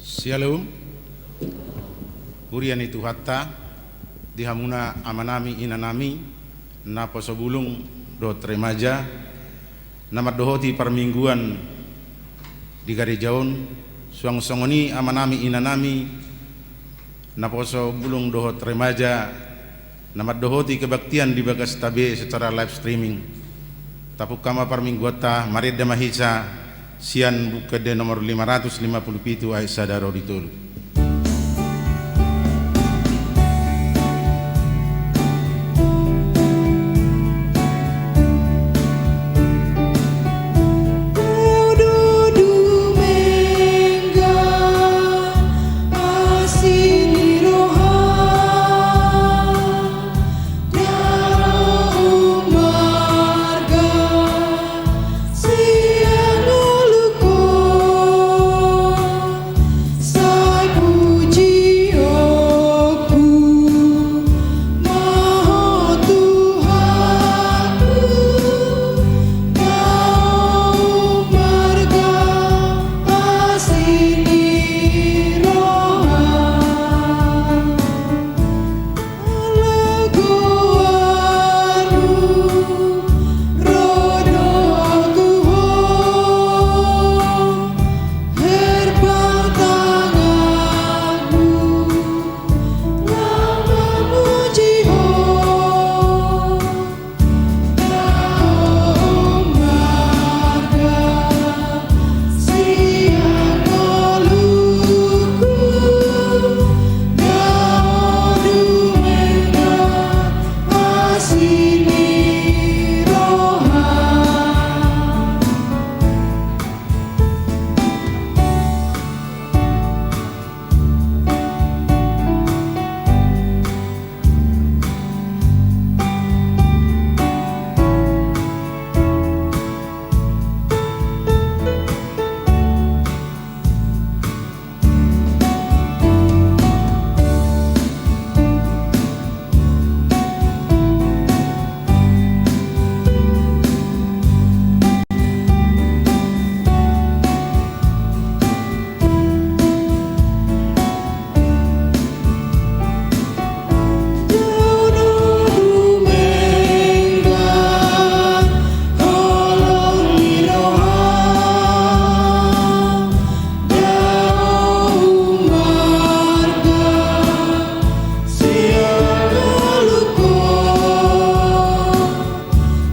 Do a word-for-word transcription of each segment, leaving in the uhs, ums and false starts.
Syalom. Huria ni Tuhanta, di hamuna amanami, inanami, naposo bulung dohot remaja, na mandohoti parmingguan di gareja on, suang songon i amanami, inanami, naposo bulung dohot remaja, na mandohoti kebaktian di bagasta be secara live streaming. Tapungka ma parmingguanta, marende ma hita sian Buku Ende nomor lima ratus lima puluh pitu ayat sada ro di tolu. Asi ni roha, dao marga sian ngolungku, sai pujionku ma Ho Tuhanku, dao marga asi ni roha.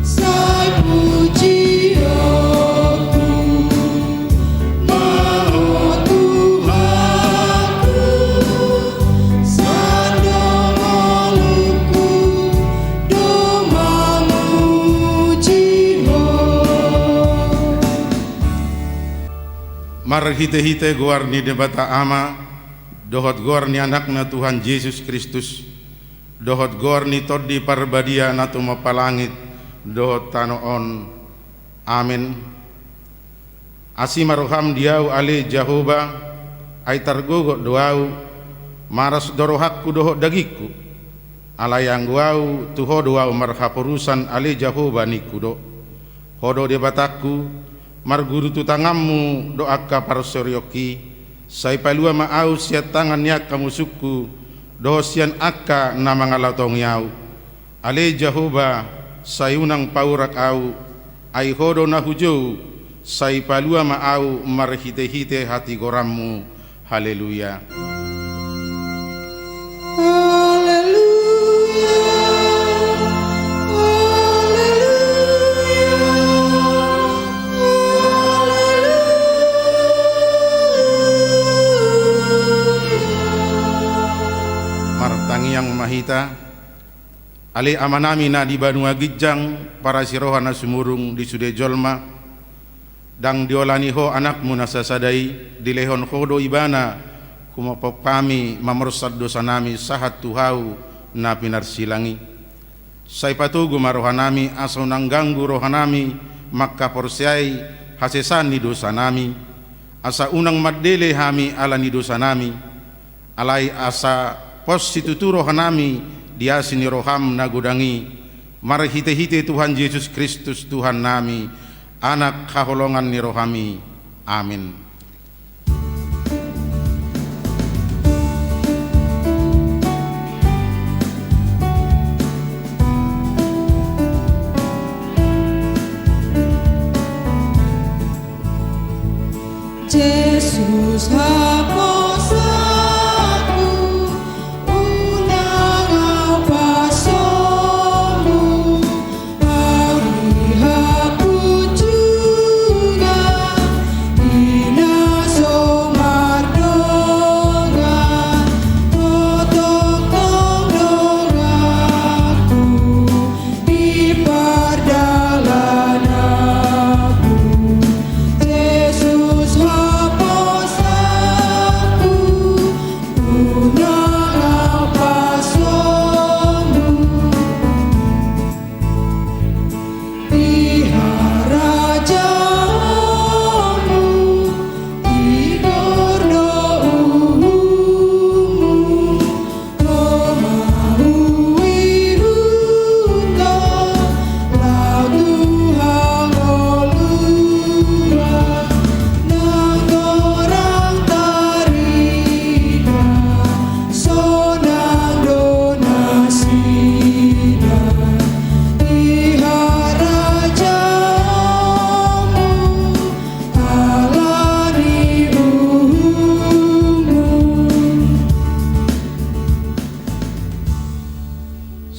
Sai pujionku ma Ho Tuhanku, sai do ngolungku do mamuji Ho. Marhitehite goar ni Debata Ama, dohot goar ni Anakna Tuhan Jesus Kristus, dohot goar ni Tondi Parbadia na tumompa langit dohot tano on. Amen. Asi ma roham di ahu ale Jahowa, ai targogot do ahu, maras do rohangku dohot dagingku. Alai anggo ahu, tu Ho do ahu marhaporusan ale Jahowa ningku do. Ho do Debatangku, marguru tu tanganmu do angka parsorionki, sai palua ma ahu sian tangan ni angka musungku, dohot sian angka na mangalatongi ahu. Ale Jahowa, sai unang paurak ahu, ai Ho do na hujou, sai palua ma ahu marhitehite hatigoranmu. Haleluya. Haleluya. Haleluya. Haleluya. Martangiang ma hita. Ale Amanami na di banua ginjang, parasi roha na sumurung di sude jolma, ndang diolani Ho Anakmu na sasada i, dilehon Ho do Ibana, humophop hami mamorsan dosanami sahat tu Ho na pinarsilang i. Sai patogu ma rohanami, asa unang ganggu rohanami mangkaporseai hasesaan ni dosanami, asa unang mandele hami ala ni dosanami, alai asa pos situtu rohanami di asi ni roham na godang i, marhitehite Tuhan Jesus Kristus Tuhannami, Anak haholongan ni rohami. Amen.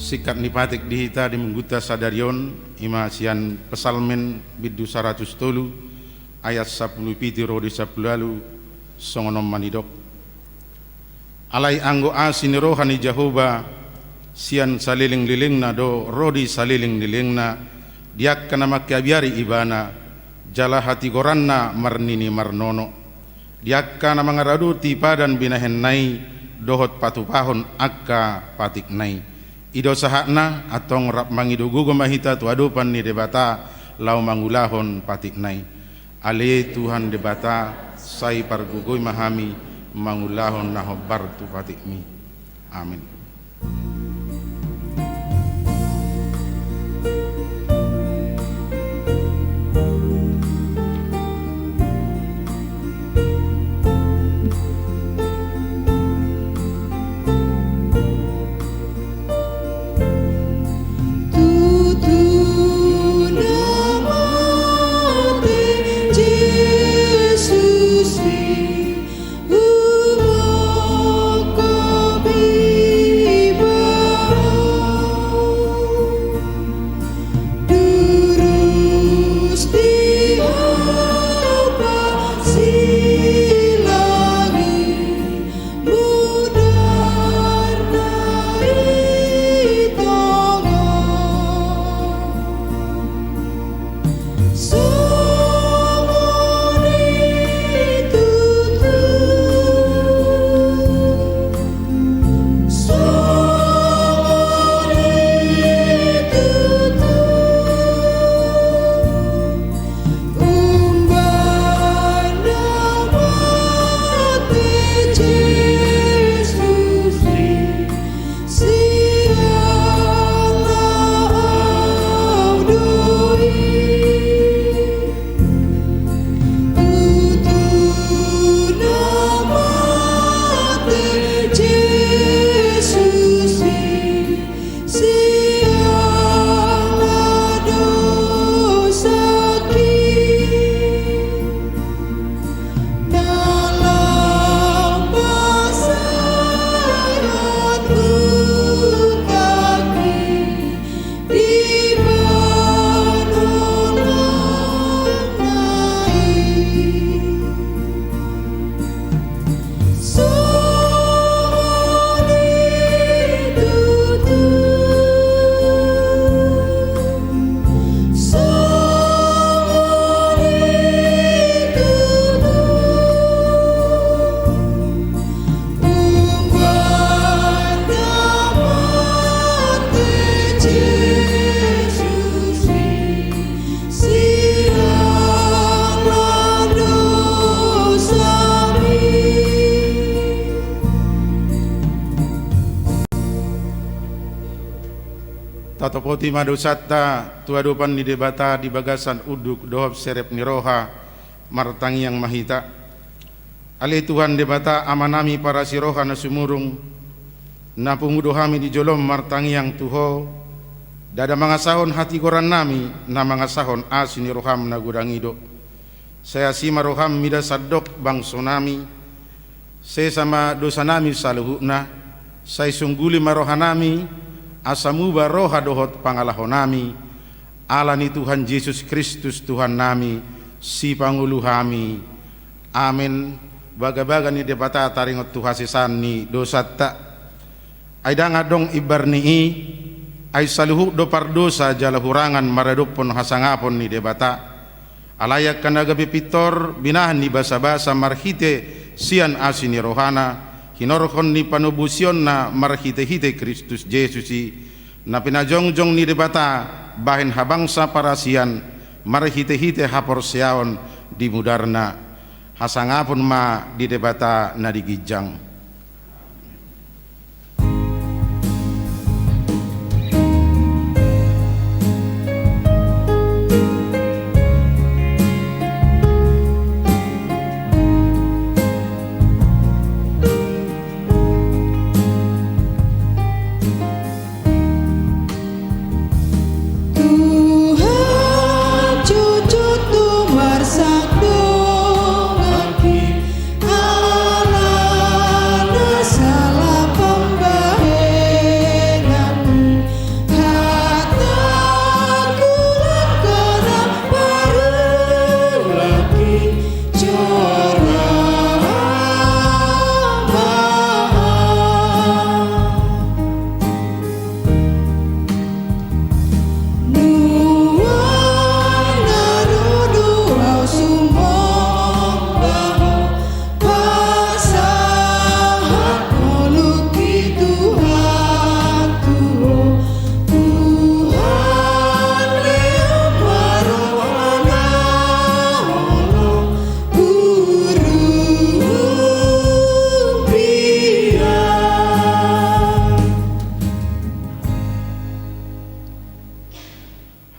Singkat ni patik di hita di minggunta sadari on, i ma sian Psalmen bindu saratus tolu, ayat sampulu pitu ro di sampulu ualu, songon on ma nidok. Alai anggo asi ni roha ni Jahowa sian salelenglelengna do ro di salelenglelengna, di angka na mangkabiari ibana, jala hatigoranna marnini marnono. Di angka na mangaradoti padan binahenna i dohot patupahon angka patikna i. I do sahatna, antong rap mangido gogo ma hita tu adopan ni Debata laho mangulahon patikna i. Ale Tuhan Debata, sai pargogoi ma hami mangulahon na hombar tu patikmi. Amen. Tutu na mate Jesus i, umangkop iba. Durus di hapa silang i, mudarna i tongon. Songon i tutu. Songon i tutu. Umbahen na mate Jesus i, siala au do i. Tutu na mate Jesus i, siala dosangki. Na lam pasahat utangki, di banua na i. Songon i tutu. Songon i tutu. Umbahen na mate Jesus i, siala dosami. Tatopoti ma dosanta tu adopan ni Debata di bagasan unduk dohot serep ni roha. Martangiang ma hita. Ale Tuhan Debata, Amanami parasi roha na sumurung, na pungu do hami di jolom martangiang tu Ho, ndada mangasahon hatigorannami, na mangasahon asi ni roham na godang i do. Sai asi ma roham mida sandok bangsonami, sesa ma dosanami saluhutna, sai sungguli ma rohanami, asa muba roha dohot pangalahonami, ala ni Tuhan Jesus Kristus Tuhannami, Sipangolu hami. Amen. Bagabaga ni Debata taringot tu hasesaan ni dosanta. Ai ndang adong imbar ni i, ai saluhut do pardosa jala hurangan maradophon hasangapon ni Debata. Alai angka na gabe pintor binahen ni basabasa marhite sian asi ni rohana, hinorhon ni panobusionna marhitehite Kristus Jesus i, na pinajongjong ni Debata bahen habangsa parasian, marhitehite haporseaon di mudarna. Hasangapon ma di Debata na di ginjang. Tuhan, jotjot do marsangap donganki, ala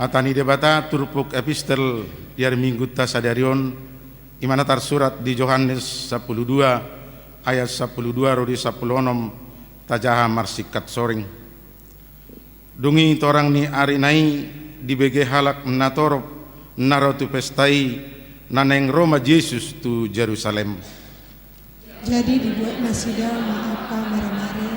Hata ni Debata turpuk epistel di ari Minggunta sadari on, i ma na tarsurat di Johannes sampulu dua ayat sampulu dua ro di sampulu onom, tajaha marsingkat soring. Dung i torang ni ari na i dibege halak natorop na ro tu pesta i, na naeng ro ma Jesus tu Jerusalem. Jadi dibuat nasida ma angka maremare,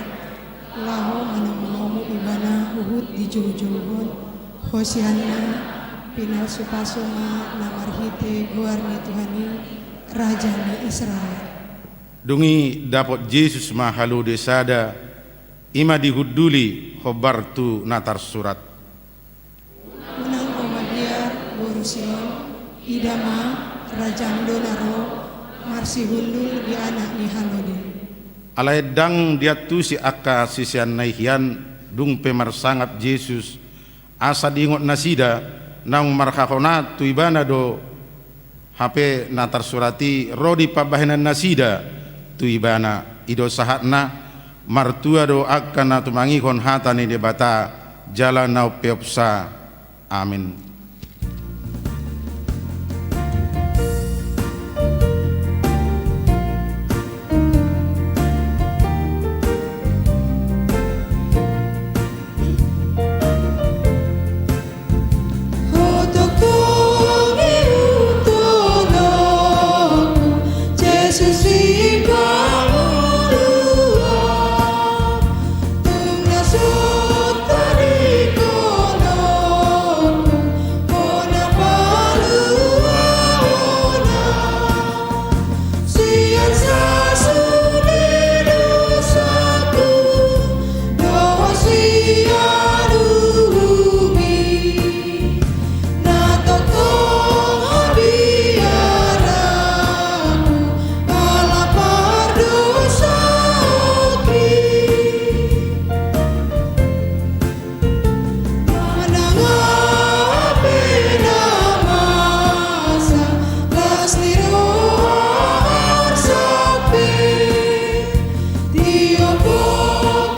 laho manomunomu ibana huhut dijoujouhon, hosianna, pinasupasu ma na marhite goar ni Tuhan i, Raja ni Israel. Dung i dapot Jesus ma halode sada, i ma dihunduli hombar tu na tarsurat. Unang ho mabiar, boru Sion, ida ma, rajam do na ro, marsihundul di anak ni halode. Alai ndang diantusi angka siseanna i hian, dung pe marsangap Jesus, asa diingot nasida, naung marhahonaan tu ibana do, hape na tarsurat i ro di pambahenan nasida tu ibana. I do sahatna, martua do angka na tumangihon hata ni Debata, jala na umpeopsa. Amin. Sian sasuli dosaku dohot sian uhumi, na tongtong habiaranku ala pardosaonki. Manang aha pe na masa, las ni roha, arsak pe, tiop ho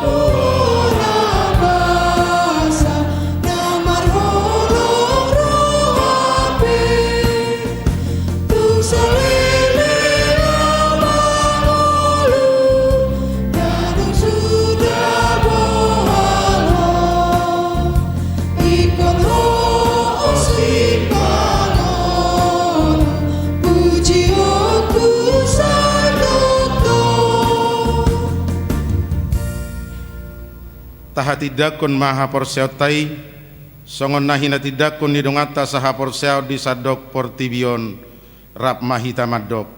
tu hona basa, na marholong roha pe. Tung saleleng ahu mangolu, na dung suda bohal ho. Ingkon ho, o Simpangono, pujionku sai tongtong. Tahatindangkon ma haporseaonta i, songon na hinatindangkon ni donganta sahaporseaon di sandok portibi on. Rap ma hita mandok.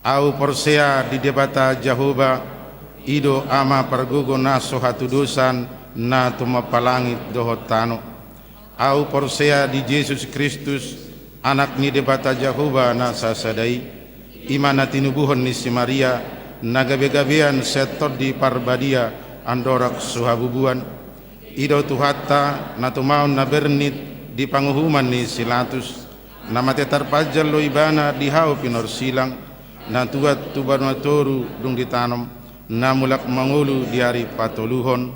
Ahu porsea di Debata Jahowa, i do Ama pargogo na so hatudosan, na tumompa langit dohot tano. Ahu porsea di Jesus Kristus, Anak ni Debata Jahowa na sasada i, i ma na tinubuhon ni si Maria, na gabegabean sian Tondi Parbadia, andorang so habubuan. I do Tuhanta, na tumaon na bernit di panguhuman ni si Latus, na mate tarpanjalo Ibana di hau pinorsilang, na tuat tu banua toru dung ditanom, na mulak mangolu di ari patoluhon,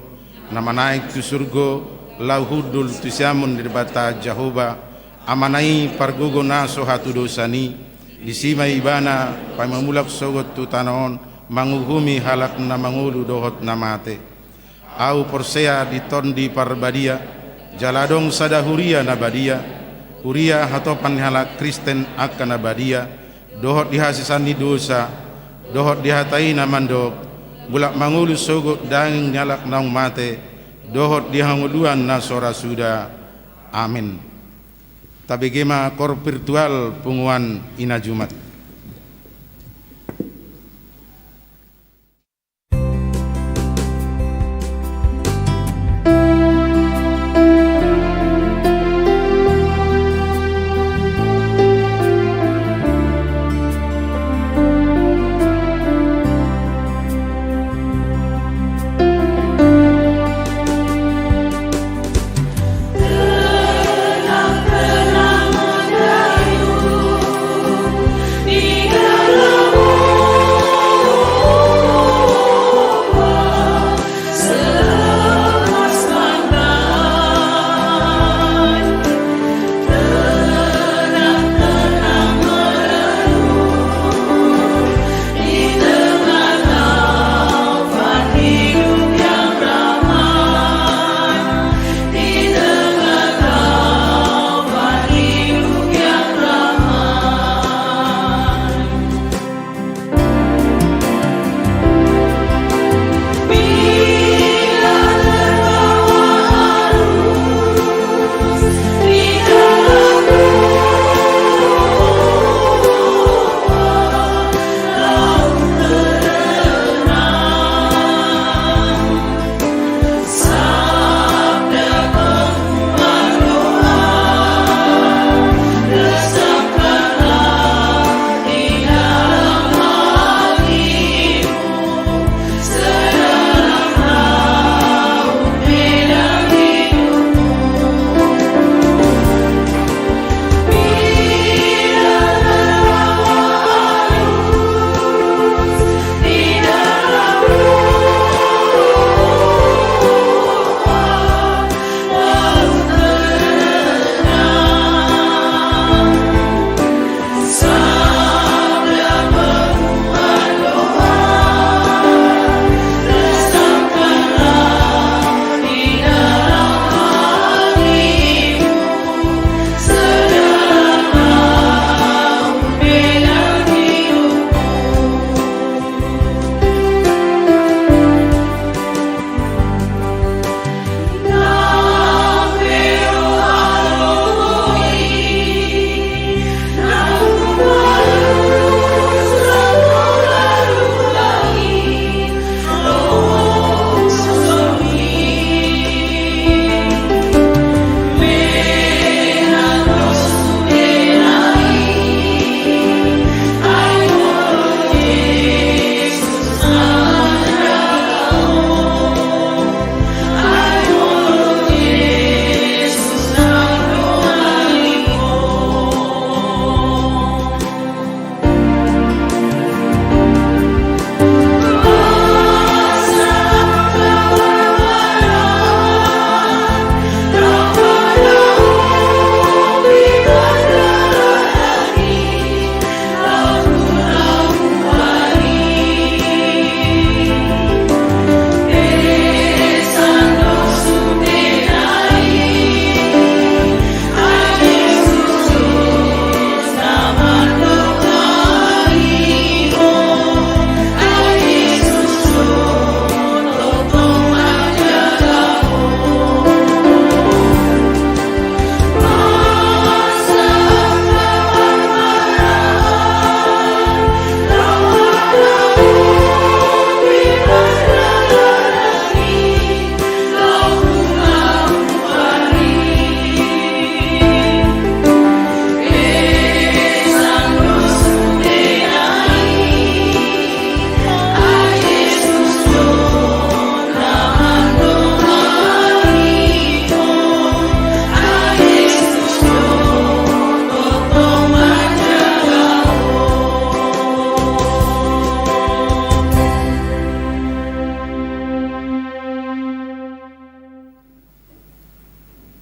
na manaek tu surgo, laho hundul tu siamun ni Debata Jahowa, Amana i pargogo na so hatudosan i. Disi ma Ibana paima mulak sogot tu tano on, manguhumi halak na mangolu dohot na mate. Ahu porsea di Tondi Parbadia, jala adong sada huria na badia, huria hatopan ni halak Kristen angka na badia, dohot di hasesaan ni dosa, dohot di hata i na mandok, mulak mangolu sogot daging ni halak naung mate, dohot di hangoluan na so ra suda. Amin. Tabege ma koor virtual punguan i na jumat.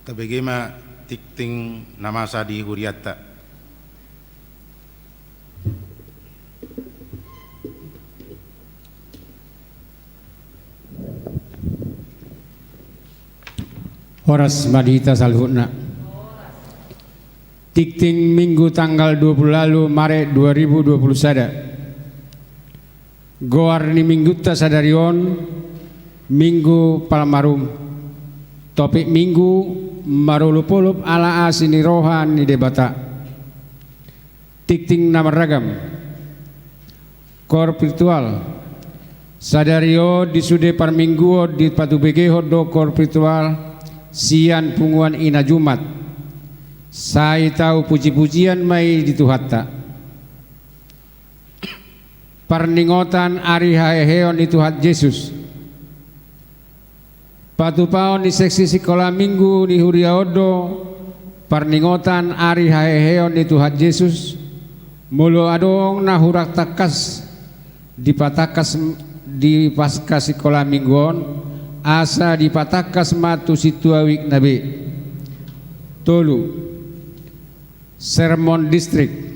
Tabege ma tingting na masa di hurianta. Horas ma di hita saluhutna. Tingting Minggu tanggal dua puluh lalu Maret dua ribu dua puluh sada. Goar ni Minggunta sadari on, Minggu Palmarum. Topik Minggu, marolopolop ala asi ni roha ni Debata. Tingting na marragam. Koor virtual. Sadari on di sude parmingguon dipatubegehon do koor virtual sian punguan Ina Jumat. Sai tau pujipujian ma i di Tuhanta. Parningotan ari haheheon ni Tuhan Jesus. Patupaon ni seksi sikola Minggu ni huria on do parningotan ari haheheon ni Tuhan Jesus. Molo adong na hurang tangkas, dipatangkas di Paskah sikola Minggu on, asa dipatangkas ma tu sintua wijk na be. Tolu. Sermon Distrik.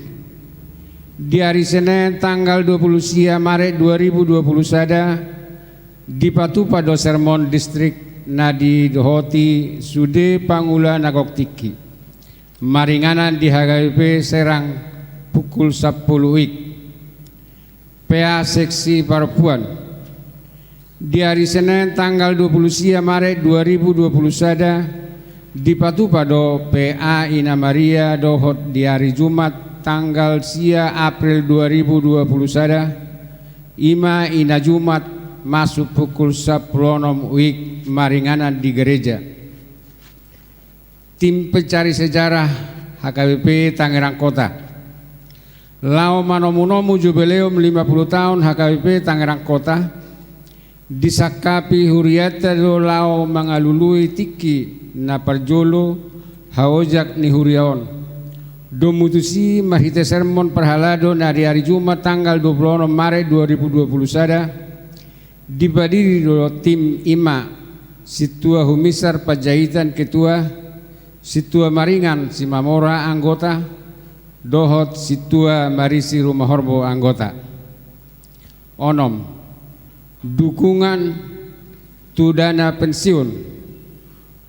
Di ari Senen tanggal dua puluh sia Maret dua ribu dua puluh sada, dipatupa do sermon distrik na didohoti sude pangula na gok tingki. Maringanan di H K B P Serang pukul sampulu wijk. P A seksi parompuan. Di ari Senen tanggal dua puluh sia Maret dua ribu dua puluh sada, dipatupa do P A Ina Maria dohot di ari Jumat tanggal sia April dua ribu dua puluh sada, i ma Ina Jumat masuk pukul sampulu onom wijk maringanan di gereja. Tim pencari sejarah H K B P Tangerang Kota. Laho manomunomu jubileum lima puluh taon H K B P Tangerang Kota, disangkapi hurianta do laho mangalului tingki na parjolo haojak ni huria on. Domu tusi marhite sermon parhalado na di ari Jumat tanggal dua puluh onom Maret dua ribu dua puluh sada, dipadiri do tim i ma Sintua Huminsar Panjaitan Ketua, Sintua Maringan Simamora anggota, dohot Sintua Marisi Rumahorbo anggota. Onom. Dukungan tu dana pensiun.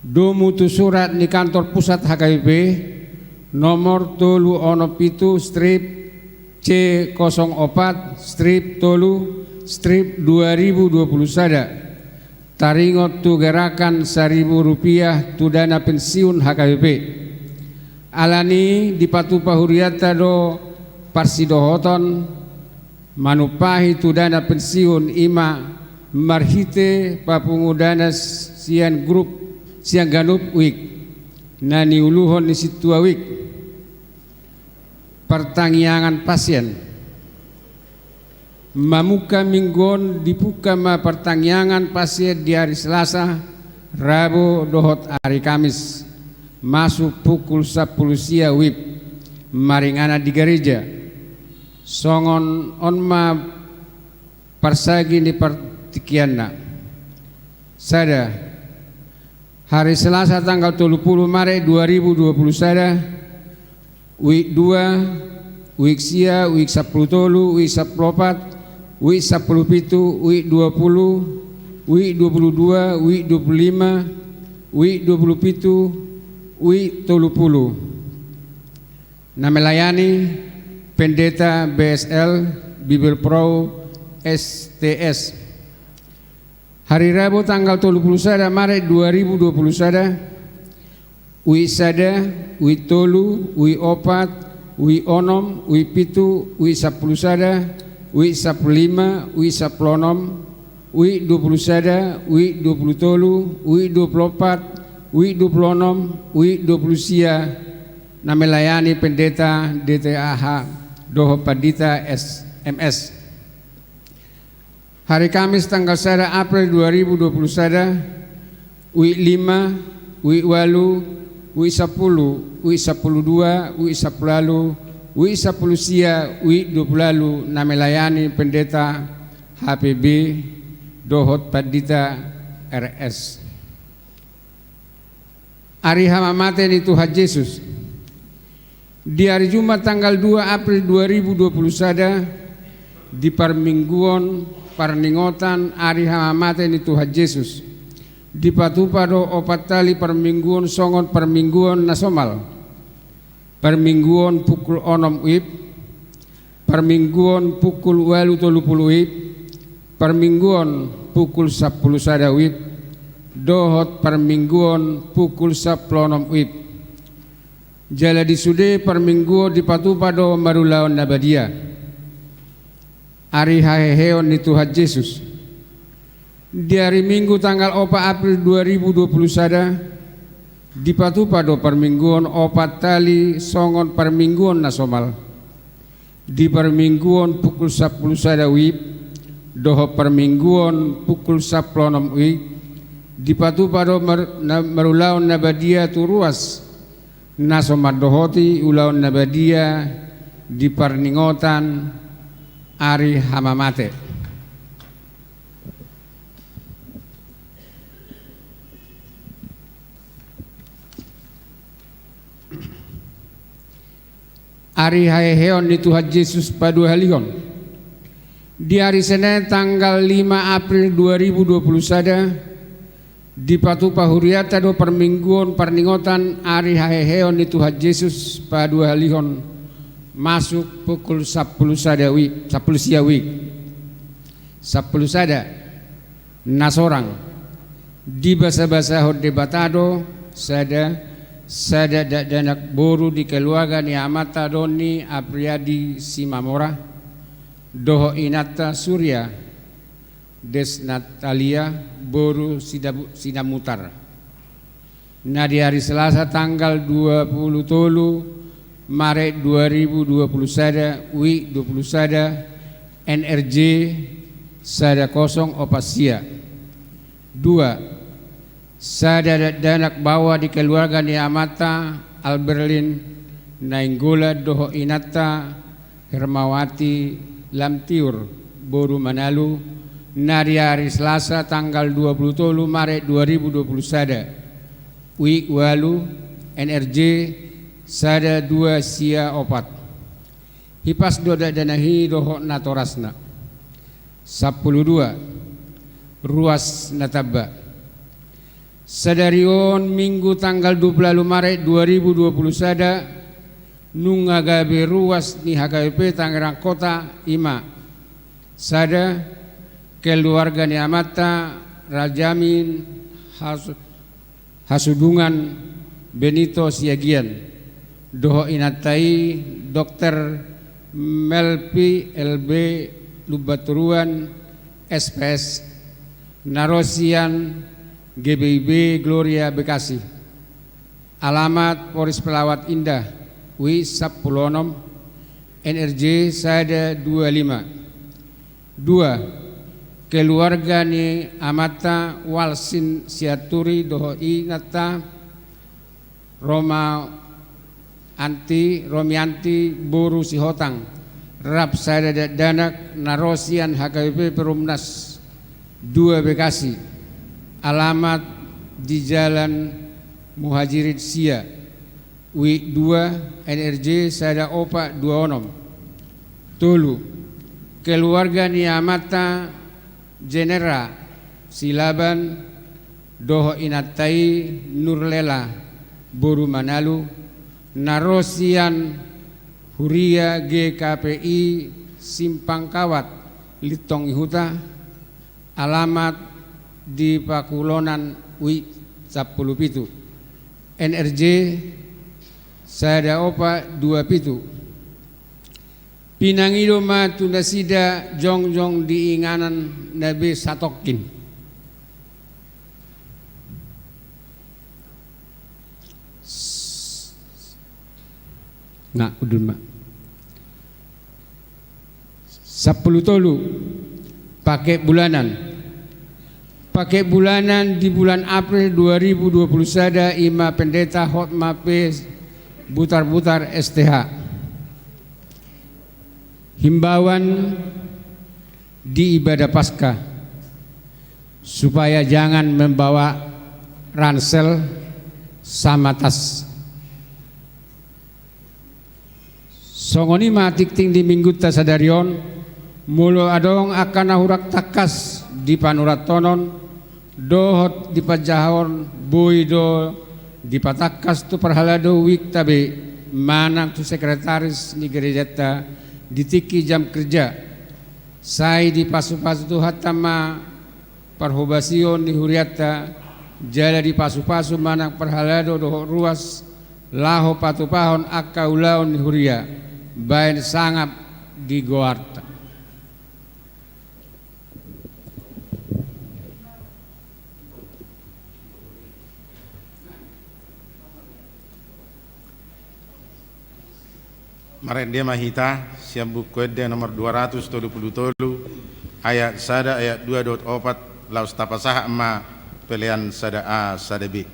Domu tu surat ni kantor pusat H K B P nomor tolu onom pitu strip C kosong opat strip tolu strip dua ribu dua puluh sada, taringot tu gerakan saribu rupiah tu dana pensiun H K B P. Alani dipatupa hurianta do parsidohoton manumpahi tu dana pensiun i ma marhite papungu dana sian grup sian ganup wijk na niuluhon ni sintua wijk. Partangiangan pasien. Mamungka minggu on dipungka ma partangiangan pasien di ari Selasa, Rabu dohot ari Kamis. Masuk pukul sampulu sia wib maringanan di gareja. Songon on ma parsagi ni partingkianna. Sada. Hari Selasa tanggal tolu pulu Maret dua ribu dua pulu sada, wik dua, wik sia, wik sampulu tolu, wik sampulu opat, wik sampulu pitu, wik dua pulu, wik dua pulu dua, wik dua pulu lima, wik dua pulu pitu, wik tolu pulu. Na melayani, Pendeta B S L, Bibelvrouw, S T S. Hari Rabu tanggal tolu pulu sada Maret dua ribu dua pulu sada, wik sada, wik tolu, wik opat, wik onom, wik pitu, wik sampulu sada, wik sampulu lima, wik sampulu onom, wik dua pulu sada, wik dua pulu tolu, wik dua pulu opat, wik dua pulu onom, wik dua pulu sia, na melayani pendeta D T A H dohot pandita S M S. Hari Kamis tanggal sada April dua ribu dua pulu sada, wik lima, wik ualu, wik sampulu, wik sampulu dua, wik sampulu ualu, wik sampulu sia, wik dua pulu ualu, na melayani pendeta H P B dohot pandita R S. Ari hamamate ni Tuhan Jesus. Di ari Jumat tanggal dua April dua ribu dua puluh sada, di parmingguon parningotan ari hamamate ni Tuhan Jesus, dipatupa do opat tali parmingguon songon parmingguon na somal. Parmingguon pukul onom wib, parmingguon pukul ualu tolu pulu wib, parmingguon pukul sampulu sada wib, dohot parmingguon pukul sampulu onom wib. Jala di sude parmingguon dipatupa do marulaon na badia. Ari haheheon ni Tuhan Jesus. Di ari Minggu tanggal opat April dua ribu dua puluh sada, dipatupa do parmingguon opat tali songon parmingguon na somal. Di parmingguon pukul sampulu sada wib, dohot parmingguon pukul sampulu onom wib, dipatupa do mar-, na, marulaon na badia tu ruas, na so mandohoti ulaon na badia di parningotan ari hamamate. Ari haheheon ni Tuhan Jesus paduahalihon. Di ari Senen tanggal lima April dua ribu dua puluh sada, dipatupa hurianta do parmingguon parningotan ari haheheon ni Tuhan Jesus paduahalihon, masuk pukul sampulu sada wib, sampulu sia wib. Sampulu sada. Na sorang. Dibasabasahon Debata do sada, sada dakdanak boru di keluarga ni amanta do ni Apriadi Simamora, dohot inanta Surya Desnatalia boru Sidabu-, Sinamutar. Na di ari Selasa tanggal dua pulu tolu Maret dua ribu dua pulu sada, wib dua pulu sada, N R J sada kosong opat sia. Dua, sada dakdanak baoa di keluarga ni amanta Alberlin Nainggolan dohot inanta Hermawati Lamtiur boru Manalu, na di ari Selasa tanggal dua pulu tolu Maret dua ribu dua pulu sada, wib ualu, N R J sada dua sia opat. Hipas do dakdanak i dohot natorasna. Sampulu dua, ruas na tamba. Sadari on Minggu tanggal dua pulu ualu Maret dua ribu dua pulu sada, nunga gabe ruas ni H K B P Tangerang Kota i ma: sada, keluarga ni amanta Rajamin Has-, Hasudungan Benito Siagian, dohot inanta i Dokter Melpi L B Lumbantoruan, S P S, na ro sian G B I B Gloria Bekasi. Alamat Polres Pelawat Indah, wib sampulu onom, N R J sada dua lima. Dua, keluarga ni amanta Walsin Sianturi dohot inanta Roma Anti, Romianti boru Sihotang, rap sada dakdanak na ro sian H K B P Perumnas dua Bekasi, alamat di Jalan Muhajirin sia, wib dua, N R J sada opat dua onom. Tolu, keluarga ni amanta Jenera Silaban dohot inanta i Nurlela boru Manalu, na ro sian huria G K P I Simpang Kawat, Lintong i Huta, alamat di Pakulonan, wib sampulu pitu, N R J sada opat dua pitu. Pinangido ma tu nasida jongjong di inganan na be satongkin. Na, udun ma. Sampulu tolu, paket bulanan. Paket bulanan di bulan April dua ribu dua puluh sada i ma Pendeta Hotma P Butarbutar S T H. Himbauan di ibadah Paskah, supaya jangan membawa ransel, Samatas. Songon i ma tingting di Minggunta sadari on, molo adong angka na hurang tangkas di panurathonon dohot di panjahaon, boi do dipatangkas tu parhalado uikta be manang tu sekretaris ni gerejanta di tingki jam kerja. Sai dipasupasu Tuhanta ma parhobasion ni hurianta, jala dipasupasu manang parhalado dohot ruas, laho patupahon angka ulaon ni huria, baen sangap di goarta. Marende ma hita sian Buku Ende nomor dua ratus tolu pulu tolu, ayat sada, ayat dua dohot opat, laos tapasahat ma pelean sada A, sada B.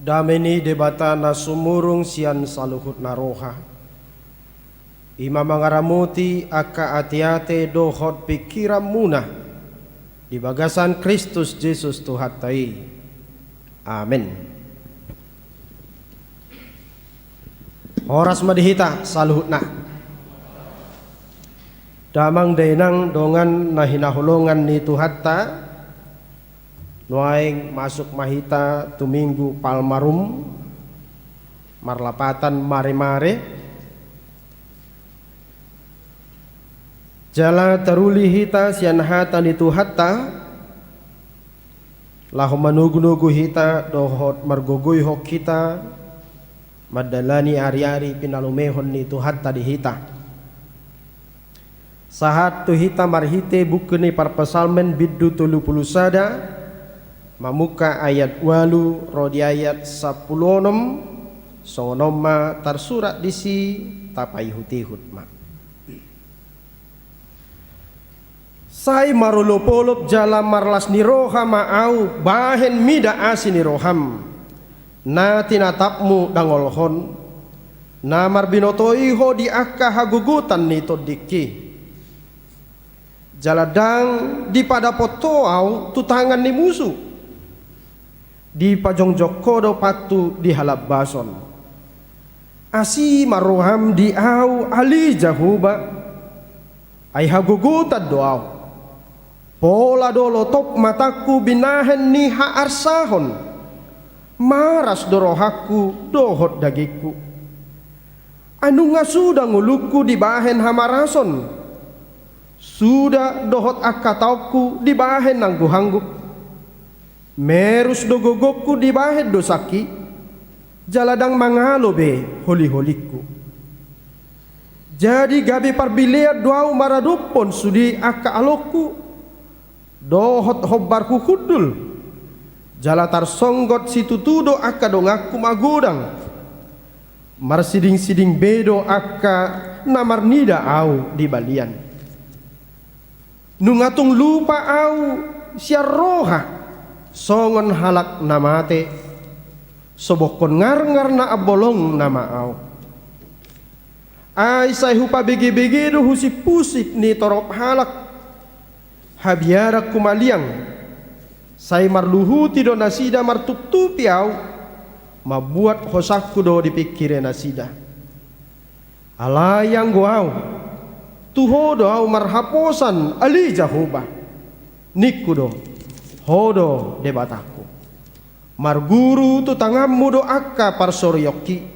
Dame ni Debata na sumurung sian saluhut na roha, i ma mangaramoti angka ateate dohot pingkiranmuna di bagasan Kristus Jesus Tuhanta i. Amen. Horas ma di hita saluhutna. Damang dainang dongan na hinaholongan ni Tuhanta, nuaeng masuk ma hita tu Minggu Palmarum, marlapatan mare-mare. Jala taruli hita sian hata ni Tuhanta, laho manogu-nogu hita dohot margogoihon hita mandalani ari-ari pinalumehon ni Tuhanta di hita. Sahat tu hita marhite buku ni Parpsalmen bindu tolu pulu sada, mamungka ayat ualu ro di ayat sampulu onom, songon on ma tarsurat disi, tapaihut-ihut ma. Sai marolop-olop jala marlas ni roha ma ahu bahen mida asi ni roham, na tinatapmu dangolhon, na marbinoto i ho di angka hagogotan ni tondingki. Jala ndang dipadapot ho ahu tu tangan ni musu, dipajongjong ho do pathu di halambason. Asi ma roham di ahu, ale Jahowa, ai hagogotan do ahu. Pola do lotop matangku binahen ni haarsahon, maras do rohangku dohot dagingku. Ai nunga suda ngolungku dibahen hamarason, suda dohot angka taongku dibahen anggup-anggup. Merus do gogongku dibahen dosangki, jala ndang mangalo be holi-holingku. Jadi gabe parbilean do ahu maradophon sude angka alongku, dohot hombarhu hundul, jala tarsonggot situtu do angka donganku magodang. Marsiding-siding be do angka na marnida ahu di balian. Nunga tung lupa ahu sian roha, songon halak na mate, sobokhon ngarngar na ambolongna ma ahu. Ai sai hupabege-bege do husip-husip ni torop halak, habiaranku maliang, sai marluhuti do nasida martuptupi ahu, mambuat hosangku do dipingkiri nasida. Alai anggo ahu, tu ho do ahu marhaposan, ale Jahowa, ningku do, ho do Debatangku. Marguru tu tanganmu do angka parsorionki.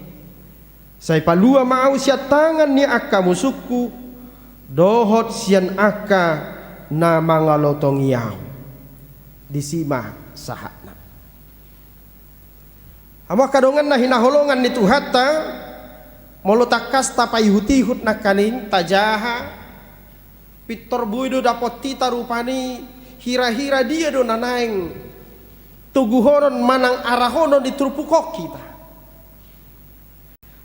Sai palua ma ahu sian tangan ni angka musungku, dohot sian angka na mangalotongi ahu. Disi ma sahatna. Hamu angka dongan na hinaholongan ni Tuhanta, molo tangkas tapaihut-ihut nangkaning tajaha, pintor boi do dapot hita rupani hira-hira dia do na naeng toguhonon manang arahonon di turpuk on hita.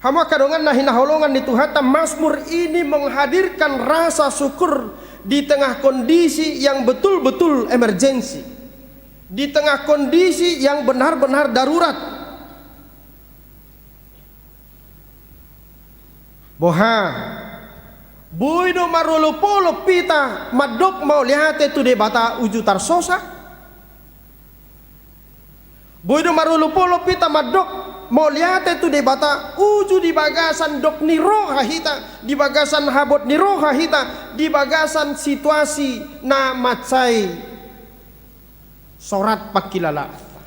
Hamu angka dongan na hinaholongan ni Tuhanta, Mazmur ini menghadirkan rasa syukur di tengah kondisi yang betul-betul emergensi, di tengah kondisi yang benar-benar darurat. Boha, boi do marolop-olop hita mandok mauliate tu Debata uju tarsosa? Boi do marolop-olop hita mandok mauliate tu Debata uju di bagasan dok ni roha hita, di bagasan habot ni roha hita, di bagasan situasi na mansai sorat pangkilalaanta.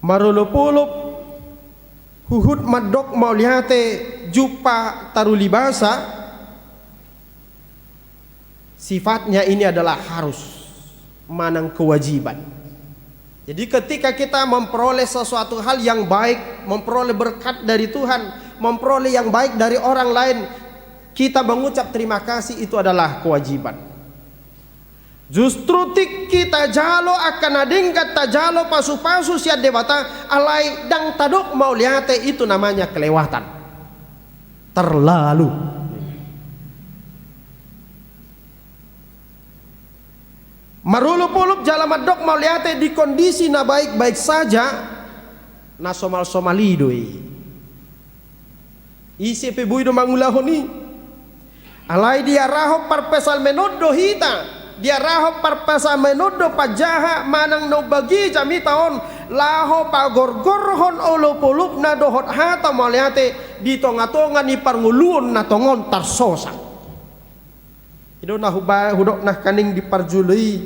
Marolop-olop huhut mandok mauliate jumpa taruli basa, sifatnya ini adalah harus, manang kewajiban. Jadi ketika kita memperoleh sesuatu hal yang baik, memperoleh berkat dari Tuhan, memperoleh yang baik dari orang lain, kita mengucap terima kasih itu adalah kewajiban. Justru tingki tajalo angka na denggan, tajalo pasu-pasu sian Debata, alai ndang tadok mauliate, itu namanya kelewatan. Terlalu. Marolop-olop jala mandok mauliate di kondisi na baik-baik saja, na somal-somal i do i. Ise pe boi do mangulahon i. Alai diarahon parpsalmen on do hita, diarahon parpsalmen on do panjaha manang na umbagia jamita on, laho pagorgorhon olopolopna dohot hata mauliate di tongatonga ni parngoluon na tongon tarsosak. I do na huba-, hudok nangkaning di parjolo i,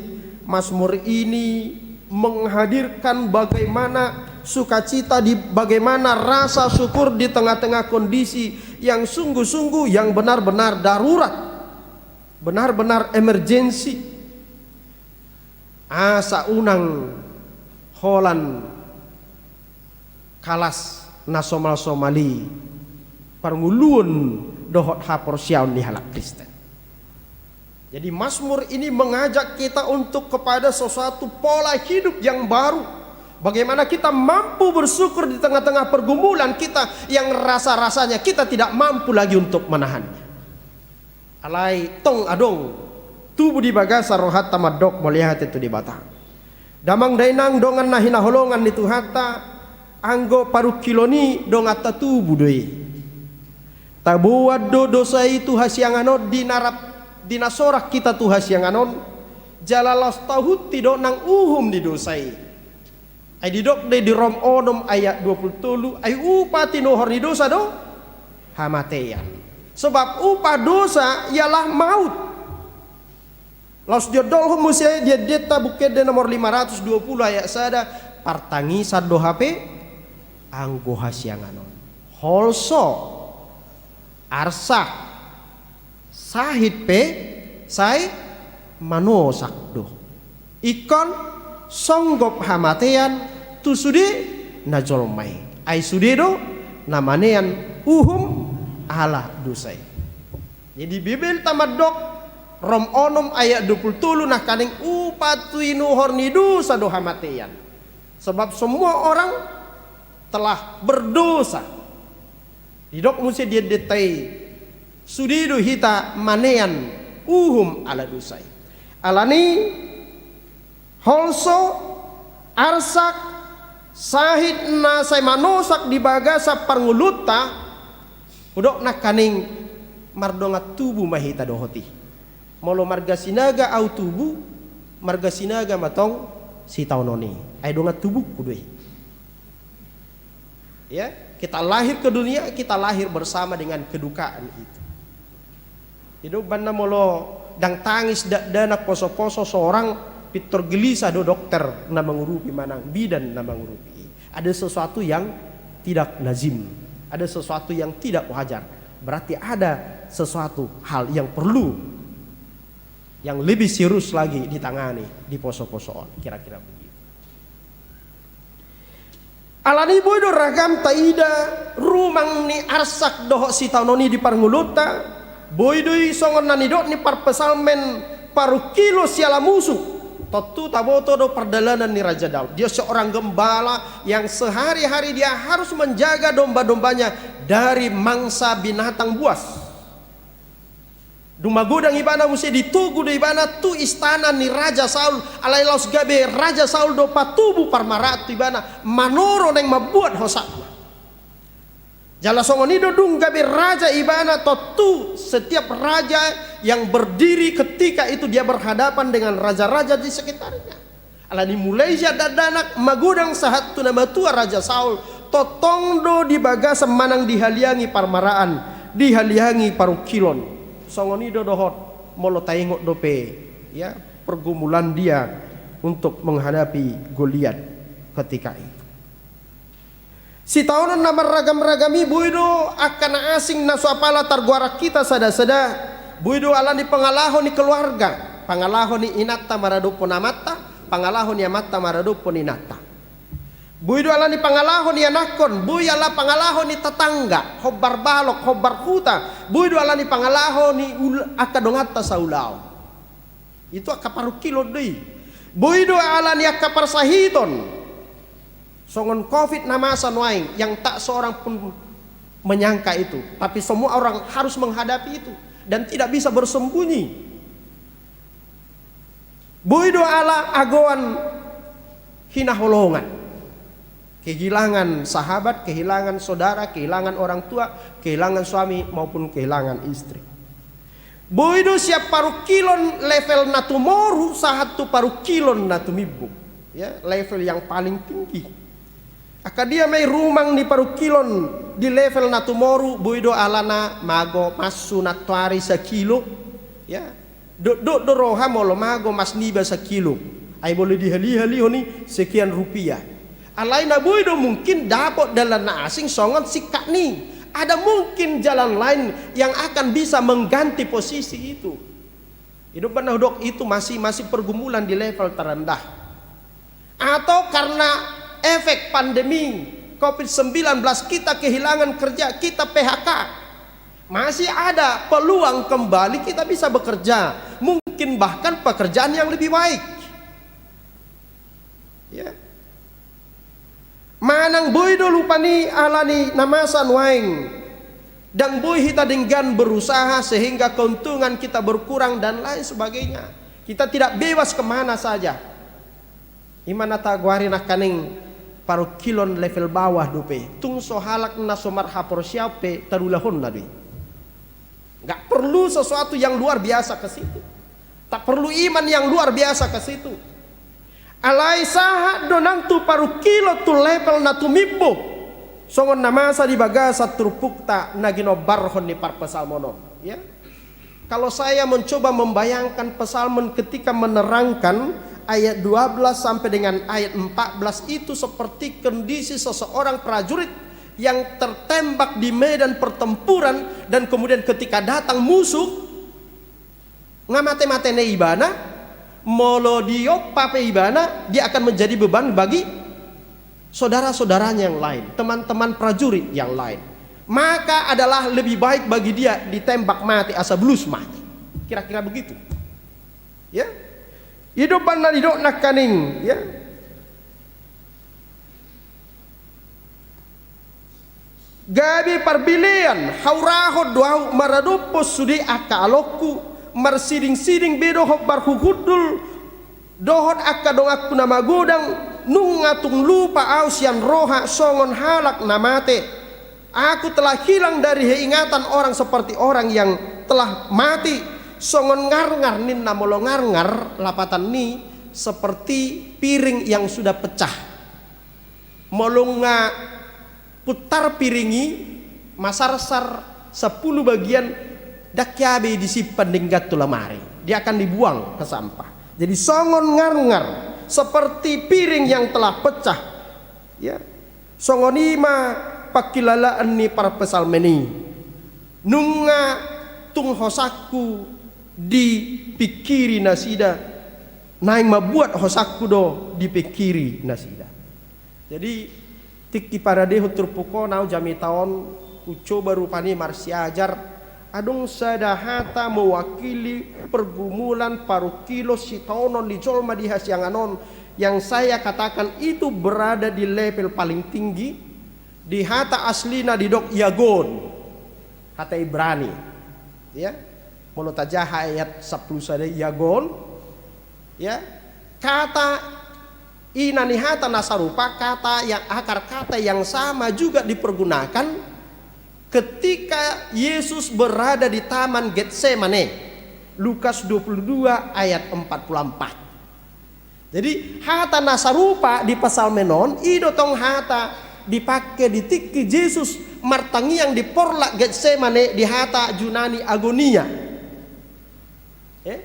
Mazmur ini menghadirkan bagaimana sukacita di, bagaimana rasa syukur di tengah-tengah kondisi yang sungguh-sungguh, yang benar-benar darurat, benar-benar emergensi. Asa unang holan kalas na somal-somal i parngoluon dohot haporseaon ni halak Kristen. Jadi Mazmur ini mengajak kita untuk kepada sesuatu pola hidup yang baru. Bagaimana kita mampu bersyukur di tengah-tengah pergumulan kita yang rasa-rasanya kita tidak mampu lagi untuk menahannya. Alai tong adong tubu di bagasan rohanta mandok mauliate tu Debata. Damang dainang dongan na hinaholongan ni Tuhanta, anggo parungkilon i donganta tubu do i. Taboan do dosa i tu hasiangan on di na rap-, di na sorang hita tu hasiangan on, jala laos tahunti do nang uhum ni dosa i. Ai didok do i di Rom onom ayat dua pulu tolu, ai upa tinuhor ni dosa do hamatean. Sebab upa dosa ialah maut. Laos diondolhon muse di endenta Buku Ende nomor lima ratus dua pulu ayat sada, partangisan do hape anggo hasiangan on. Holso, arsak, sahit pe sai manosak do. Ingkon songgop hamatean tu sude na jolma i. Ai sude do na manean uhum ala dosa i. Jadi Bibelta mandok, Rom onom ayat dua pulu tolu nangkaning upa tinuhor ni dosa do hamatean. Sebab semua orang telah berdosa. Didok muse di endenta i, sude do hita manean uhum ala dosa i. Alani holso, arsak, sahit na sai manosak di bagasan parngoluonta, hudok nangkaning mardongan tubu ma hita dohot i. Molo marga Sinaga au tubu, marga Sinaga ma tong sitaonon i. Ai dongan tubungku do i. Ya, kita lahir ke dunia, kita lahir bersama dengan kedukaan itu. Jadi umbahen na molo ndang tangis dakdanak posoposo sorang, pintor gelisah do dokter na mangurupi manang bidan na mangurupi. Ada sesuatu yang tidak lazim, ada sesuatu yang tidak wajar. Berarti ada sesuatu hal yang perlu, yang lebih serius lagi ditangani di posoposo on, kira-kira begitu. Alani boi do ragam taida rumang ni arsak dohot sitaonon i di parngoluonta, boi do i songon na nidok ni parpsalmen parungkilon siala musu. Tontu taboto do pardalanan ni Raja Daud. Dia seorang gembala yang sehari-hari dia harus menjaga domba-dombanya dari mangsa binatang buas. Dung magodang ibana muse ditogu do ibana tu istana ni Raja Saul, alai laos gabe Raja Saul do patubu parmaraan tu ibana, manoro naeng mambuat hosakna. Jala songon i do dung gabe raja ibana, tontu setiap raja yang berdiri ketika itu dia berhadapan dengan raja-raja di sekitarnya. Alani mulai sian dakdanak magodang sahat tu na matua Raja Saul, tongtong do di bagasan manang dihaliangi parmaraan, dihaliangi parungkilon. Songon i do dohot molo taingot dope, ya, pergumulan dia untuk menghadapi Goliat ketika itu. Sitaonon na marragam-ragam i boi do angka na asing na so apala targoaran hita sada-sada, boi do alani pangalaho ni keluarga, pangalaho ni inanta maradophon amanta, pangalaho ni amanta maradophon inanta. Boi do alani pangalaho ni anakkon, boi ala pangalaho ni tatangga, hombar balok, hombar huta, boi do alani pangalaho ni ul-, angka donganta saulaon. Itu angka parungkilon do i. Boi do alani angka parsahiton. Songon covid na masa nuaeng yang tak seorang pun menyangka itu. Tapi semua orang harus menghadapi itu dan tidak bisa bersembunyi. Boi do ala agoan hinaholongan. Kehilangan sahabat, kehilangan saudara, kehilangan orang tua, kehilangan suami maupun kehilangan istri. Boi do sian parungkilon level na tumoru sahat tu parungkilon na tumimbung. Ya, level yang paling tinggi. Angka dia ma i rumang ni parungkilon di level na tumoru, boi do alana mago massu nantoari sakilo. Ya, dokdok do roha molo mago mas niba sakilo. Ai molo dihalihalihon i sekian rupiah. Alai na boi do mungkin dapot dalan na asing songon singkat ni. Ada mungkin jalan lain yang akan bisa mengganti posisi itu. Hidup na hudok itu masih, masih pergumulan di level terendah. Atau karena efek pandemi covid sembilan belas, kita kehilangan kerja, kita P H K. Masih ada peluang kembali kita bisa bekerja. Mungkin bahkan pekerjaan yang lebih baik. Ya. Manang boi do lupa ni alani na masa nuaeng. Ndang boi hita denggan berusaha sehingga keuntungan kita berkurang dan lain sebagainya. Kita tidak bebas kemana saja. I ma na tagoari nangkaning parungkilon level bawah dope. Tung so halak na so marhaporseaon pe tarulahonna do i. Nggak perlu sesuatu yang luar biasa ke situ. Tak perlu iman yang luar biasa ke situ. Alai sahat do nang tu parungkilon tu level na tumimbo. Songon na masa di bagasan turpukta na ginombarhon ni parpsalmen on. Ya. Kalau saya mencoba membayangkan psalmen ketika menerangkan ayat dua belas sampai dengan ayat empat belas itu seperti kondisi seseorang prajurit yang tertembak di medan pertempuran dan kemudian ketika datang musuh, nga mate-mate ne ibana, molo diompa pe ibana, dia akan menjadi beban bagi saudara-saudaranya yang lain, teman-teman prajurit yang lain. Maka adalah lebih baik bagi dia ditembak mati asa bulus mati. Kira-kira begitu. Ya. Hidup na didok nangkaning, ya. Gabe parbilean haurahon do ahu maradophon sude angka alongku, marsidingsiding be dohot marhuhundul dohot angka donganku na magodang, nunga tung lupa ahu sian roha songon halak na mate. Aku telah hilang dari ingatan orang seperti orang yang telah mati. Songon ngarngar ninna, molo ngarngar lapatan ni seperti piring yang sudah pecah. Molo nga puntar piring i, masarsar sampulu bagian, ndang hea be disimpan denggan tu lamari. Dia akan dibuang ke sampah. Jadi songon ngarngar, seperti piring yang telah pecah. Ya. Songon i ma pangkilalaan ni parpsalmen i. Nunga tung hosangku dipingkiri nasida, naeng mambuat hosangku do dipingkiri nasida. Jadi, tingki paradehon turpuk on, ahu jamita on, hucoba rupani marsiajar, adong sada hata mewakili pergumulan parungkilon sitaonon ni jolma di hasiangan on, yang saya katakan itu berada di level paling tinggi, di hata aslina didok yagon, hata Ibrani. Ya. Molo tajaha ayat sampulu sada yagon, ya, kata ina ni hata na sarupa, kata yang, akar kata yang sama juga dipergunakan ketika Yesus berada di Taman Getsemane, Lukas dua puluh dua ayat empat puluh empat. Jadi, hata na sarupa di psalmen on, i do tong hata dipake di tingki Jesus martangiang di porlak Getsemane, di hata Junani agonia. Eh?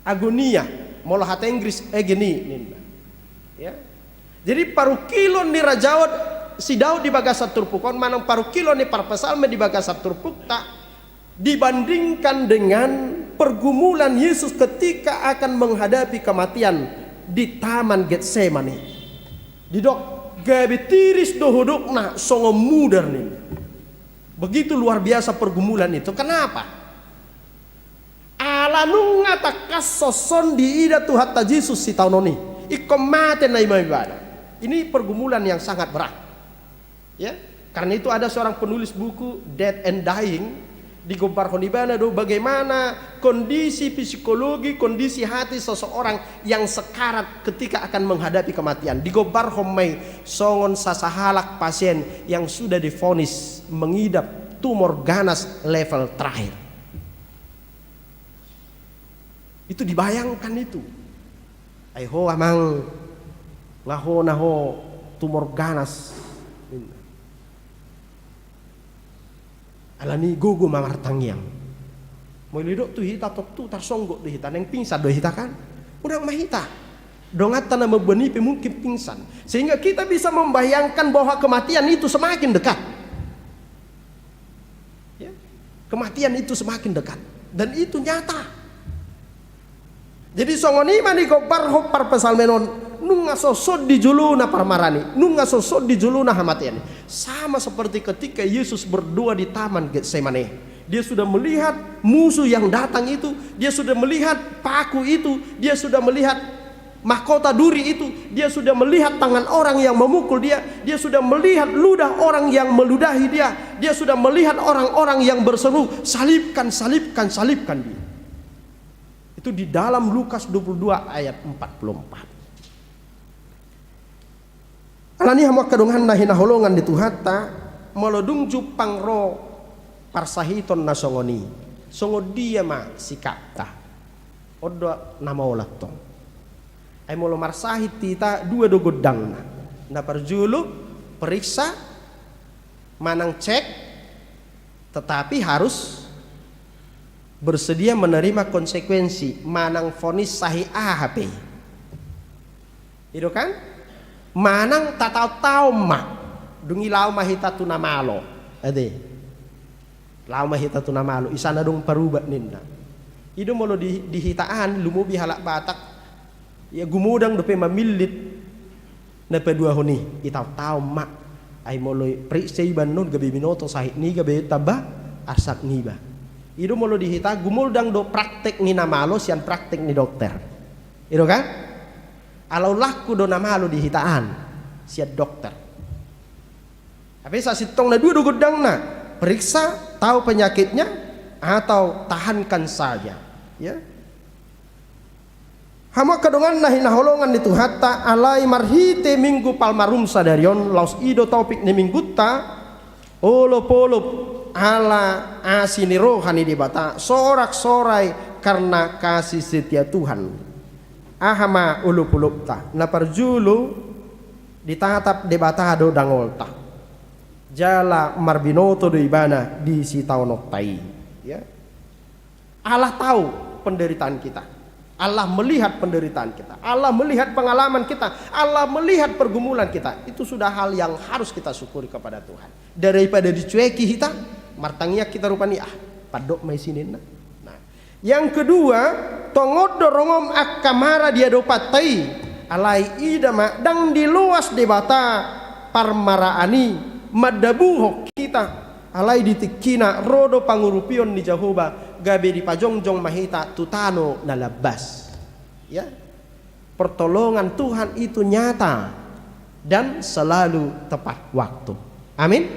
Agonia, molo hata Inggris agony ninna. Ya. Jadi parungkilon ni raja on, si Daud di bagasan turpuk on, manang parungkilon ni parpsalmen di bagasan turpukta, dibandingkan dengan pergumulan Yesus ketika akan menghadapi kematian di Taman Getsemane. Didok, gabe tiris do hudokna songon mudar ninna. Begitu luar biasa pergumulan itu. Kenapa? Ala nunga tangkas songon diida Tuhanta Jesus sitaonon i. Ingkon mate na ima ibana. Ini pergumulan yang sangat berat. Ya, karena itu ada seorang penulis buku, Dead and Dying, digombarhon ibana do bagaimana kondisi psikologi, kondisi hati seseorang yang sekarat ketika akan menghadapi kematian. Digombarhon ma i songon sasahalak pasien yang sudah divonis mengidap tumor ganas level terakhir. Itu dibayangkan itu. Ai ho amang, Nga ho na ho tumor ganas, ninna. Alani gogo ma martangiang. Molo didok tu hita tontu tarsonggot do hita, naeng pingsan do hita kan? Unang ma hita. Donganta na mamboan i pe mungkin pingsan. Sehingga kita bisa membayangkan bahwa kematian itu semakin dekat. Ya. Kematian itu semakin dekat. Dan itu nyata. Jadi songon i ma nigombarhon parpsalmen on, nunga songon di jolona parmaraan i, nunga songon di jolona hamatean i. Sama seperti ketika Yesus berdoa di Taman Getsemane. Dia sudah melihat musuh yang datang itu, dia sudah melihat paku itu, dia sudah melihat mahkota duri itu, dia sudah melihat tangan orang yang memukul dia, dia sudah melihat ludah orang yang meludahi dia, dia sudah melihat orang-orang yang berseru, "Salibkan, salibkan, salibkan dia." Itu di dalam Lukas dua puluh dua ayat empat puluh empat. Alani i hamu angka dongan na hinaholongan ni Tuhanta, molo dung jumpang ro parsahiton na songon i, songon dia ma sikapta? On do na mauliate tong. Ai molo marsahit hita, dua do gondangna. Na parjolo, periksa, manang cek, tetapi harus bersedia menerima konsekuensi, manang vonis sahit aha pe. I do kan? Manang tataon-taon ma, dung i laho ma hita tu na malo. Ate. Laho ma hita tu na malo, i sana adong parubat ninna. I do molo di, di hita an, lumobi halak Batak, ia gumodang dope mamillit na paduahon i, itaon-taon ma. Ai molo periksa iba annon gabe binoto sahit ni i, gabe tamba arsak niba. I do molo di hita, gumodang do praktek ni na malo sian praktek ni dokter. I do kan? Ala olatku do na malo di hita an sian dokter. Hape sasintongna dua do gondangna, periksa, tahu penyakitnya, atau tahankan saja. Ya. Hamu angka dongan na hinaholongan ni Tuhanta, alai marhite Minggu Palmarum sadari on, laos i do topik ni minggunta, olop-olop ala asi ni roha ni Debata, sorak-sorai karena kasih setia Tuhan. Aha ma olop-olopta? Na parjolo, ditatap Debata do dangolta. Jala marbinoto do Ibana di sitaononta i. Ya. Allah tahu penderitaan kita. Allah melihat penderitaan kita. Allah melihat pengalaman kita. Allah melihat pergumulan kita. Itu sudah hal yang harus kita syukuri kepada Tuhan. Daripada dicueki hita, martangiang hita rupani, ah, pandok ma i sininna. Nah, yang kedua, tongon do ronggom angka mara di adopanta i, alai ida ma ndang diloas Debata parmaraan i mandabuhon hita, alai di tingkina ro do pangurupion ni Jahowa, gabe dipajongjong ma hita tu tano na lambas. Ya. Pertolongan Tuhan itu nyata dan selalu tepat waktu. Amin.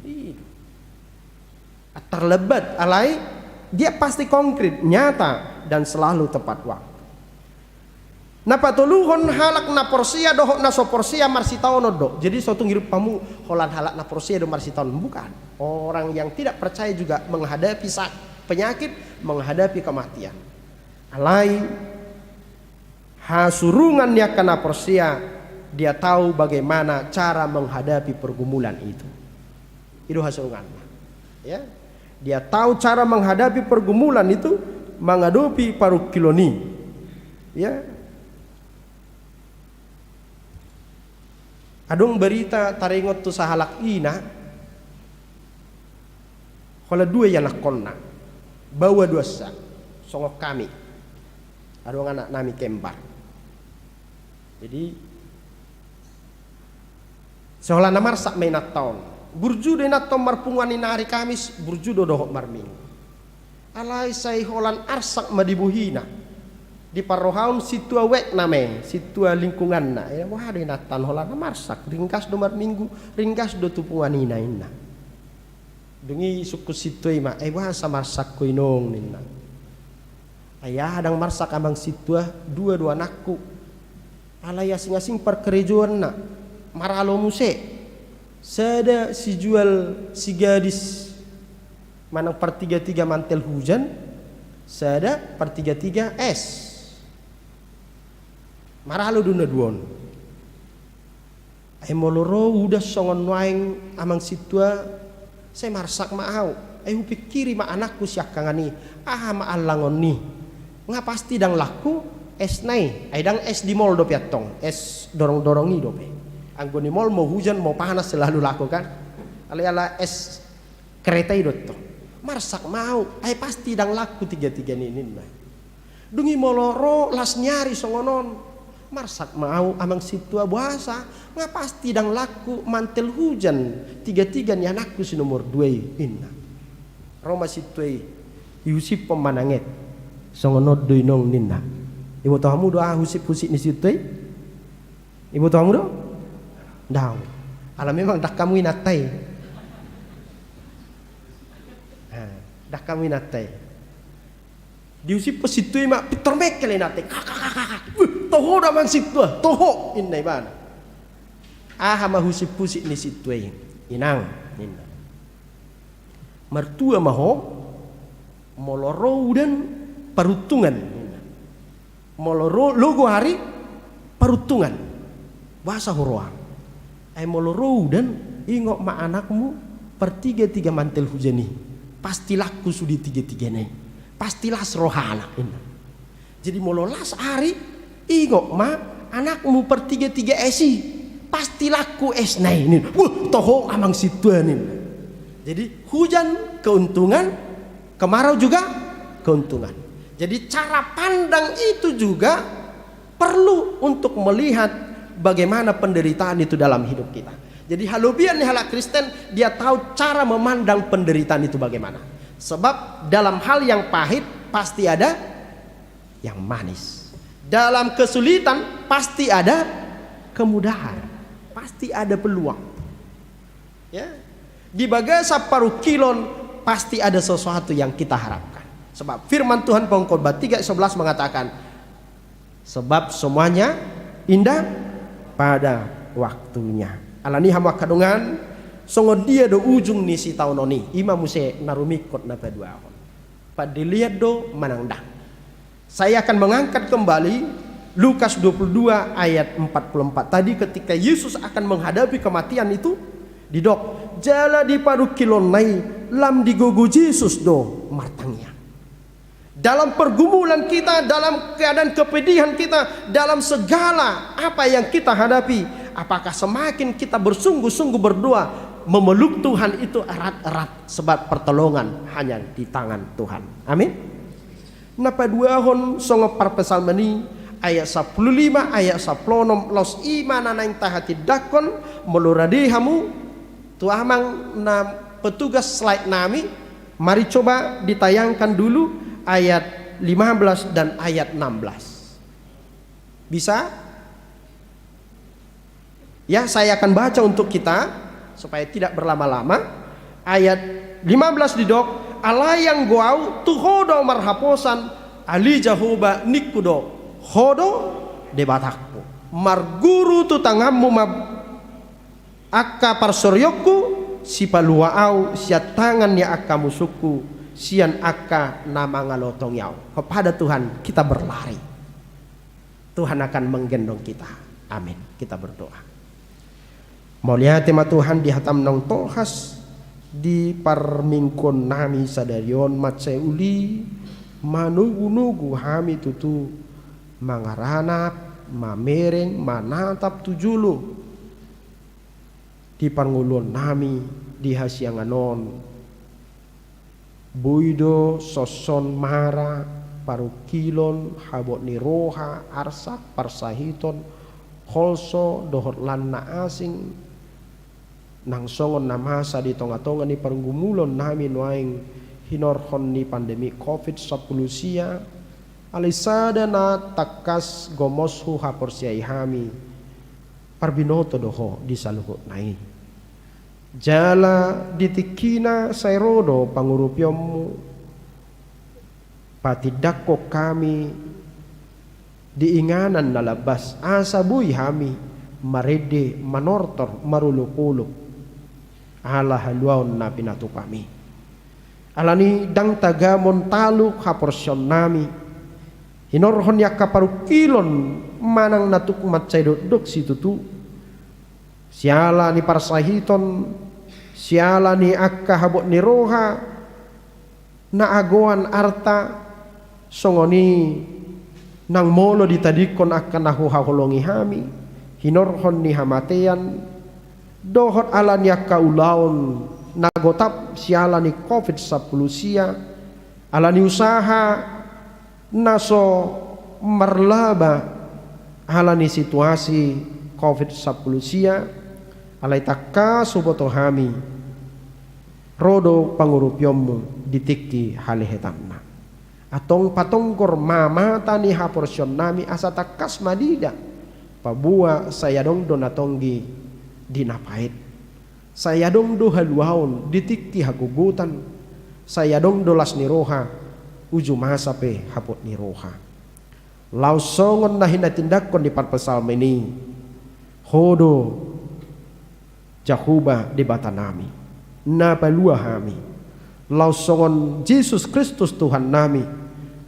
Iya. Terlambat, alai dia pasti konkret, nyata, dan selalu tepat waktu. Na patoluhon, halak na porsea dohot na so porsea marsitaonon do. Jadi so tung hidup hamu holan halak na porsea do marsitaonon, bukan. Orang yang tidak percaya juga menghadapi sa-, penyakit, menghadapi kematian. Alai hasurungan ni angka na porsea, dia tahu bagaimana cara menghadapi pergumulan itu. I do hasurunganna. Ya. Dia tahu cara menghadapi pergumulan itu, menghadapi parungkilon i. Ya. Adong barita taringot tu sahalak ina, holan dua ianakkonna, baoa do asa, songon hami, adong anak nami kembar. Jadi, sai holan na marsak ma inanta on. Burju do inanta on marpunguan i na ari Kamis, burju do dohot marminggu. Alai sai holan arsak ma di bohina. Diparrohahon sintua wekna ma i, sintua lingkunganna. Ia, boha do inanta on holan na marsak, ringgas do marminggu, ringgas do tu punguan ina, ninna. Dung i sungkun sintua i ma, "Eh, boasa marsak ho inong?" ninna. "Ai aha ndang marsak, Amang Sintua, dua do anakku. Alai asing-asing parkarejoanna, maralo muse. Sada sijual sigadis manang partiga-tiga mantel hujan, sada partiga-tiga es. Maralo do na dua on." Ai molo ro udan songon nuaeng amang sintua, sai marsak ma au. Ai hupingkiri ma anakku siangkangan i, aha ma allangon i. Nga pasti ndang laku esna i, ai ndang es di mall dope antong, es dorong-dorong i dope. Anggo di mall mau hujan mau panas selalu laku kan. Alai ala es kereta i do antong. Marsak ma au, ai pasti ndang laku tiga-tiga ni ninna. Dung i molo ro las ni ari songon on, marsak ma au amang sintua, boasa, nga pasti ndang laku mantel hujan tiga-tiga ni anakku si nomor dua i, ninna. Ro ma sintua i, ihusiphon ma nanget. Songon on do inong, ninna. Iboto hamu do aha husip-husip ni sintua i? Iboto hamu do? Ndang. Ala memang ndang hamu inanta i. Ha, ndang hamu inanta i. Dihusiphon sintua i ma pintor mengkel inanta i. Kak, kak, kak, kak. Weh, toho do amang sintua, toho, ninna ibana. Aha ma husip-husip ni sintua i? Inang, ninna. Martua ma ho, molo ro udan paruntungan, ninna. Molo ro logo ari paruntungan. Boasa huroha? Ai molo ro udan, ingot ma anakmu partiga-tiga mantel hujan i. Pasti laku sude tiga-tigana i. Pasti las rohana, ninna. Jadi molo las ari, ingot ma anakmu partiga-tiga es i, pasti laku esna i, ninna. Wah, toho amang sintua, ninna. Jadi hujan keuntungan, kemarau juga keuntungan. Jadi cara pandang itu juga perlu untuk melihat bagaimana penderitaan itu dalam hidup kita. Jadi halobian ni halak Kristen, dia tahu cara memandang penderitaan itu bagaimana. Sebab dalam hal yang pahit pasti ada yang manis. Dalam kesulitan pasti ada kemudahan. Pasti ada peluang. Ya. Di bagasan parungkilon pasti ada sesuatu yang kita harapkan. Sebab firman Tuhan Pengkhotbah tiga sebelas mengatakan, sebab semuanya indah pada waktunya. Alani i hamu angka dongan, songon dia do ujung ni sitaonon i? I ma muse na rumingkot na paduahon. Pandelean do manang ndang? Saya akan mengangkat kembali Lukas dua puluh dua ayat empat puluh empat tadi, ketika Yesus akan menghadapi kematian itu, didok, jala di parungkilonna i lam digogo Jesus do martangiang. Dalam pergumulan kita, dalam keadaan kepedihan kita, dalam segala apa yang kita hadapi, apakah semakin kita bersungguh-sungguh berdoa, memeluk Tuhan itu erat-erat, sebab pertolongan hanya di tangan Tuhan. Amin. Na paduahon songon parpsalmen i, ayat sampulu lima, ayat sampulu onom, laos i ma na naeng tahatindangkon, molo rade hamu, tu amang na petugas slide nami, mari coba ditayangkan dulu ayat lima belas dan ayat enam belas. Bisa? Ya, saya akan baca untuk kita, supaya tidak berlama-lama. Ayat lima belas didok, alai anggo au, tu Ho do au marhaposan, ale Jahowa ningku do, Ho do Debatangku. Marguru tu tanganmu ma angka parsorionku, sipalua au sian tangan ni angka musungku, sian angka na mangalotongi au. Kepada Tuhan kita berlari. Tuhan akan menggendong kita. Amin. Kita berdoa. Mauliate ma Tuhan di hataM naung tolhas di parmingguon nami sadari on, mansai uli manogunogu hami tutu mangaranap, mamereng, manatap tu jolo di parngoluon nami di hasiangan on. Boi do songon mara, parungkilon, habot ni roha, arsak, parsahiton, holso, dohot lan na asing, nang songon na masa di tongatonga ni pargumulon nami nuaeng hinorhon ni pandemi covid sampulu sia, alai sada na tangkas gomos huhaporseai hami, parbinoto do Ho di saluhutna i. Jala di tingkina sai ro do pangurupionMu, patindangkon hami di inganan na lambas, asa boi hami marende, manortor, marolopolop ala haluaon na pinatupaMi. Alani i ndang tagamon taluk haporseaon nami, hinorhon ni angka parungkilon manang na tuk mansai dokdok situtu, Siala ni parsahiton, siala ni angka habot ni roha, na agoan arta, songon i nang molo ditadingkon angka na huhaholongi hami, hinorhon ni hamatean, dohot ala ni angka ulaon na gotap siala ni covid sampulu sia, ala ni usaha na so marlaba ala ni situasi covid sampulu sia, alai tangkas huboto hami, ro do pangurupionmu di tingki halehetanna. Antong patonggor ma mata ni haporseaonnami asa tangkas manida, paboa sai adong do na tonggi di na paet. Sai adong do haluaon di tingki hagogotan, sai adong do las ni roha, uju masa pe habot ni roha. Laos songon na hinatindangkon ni parpsalmen i, Ho do Jahowa Debatanami, na palua hami, laos songon Jesus Kristus Tuhannami,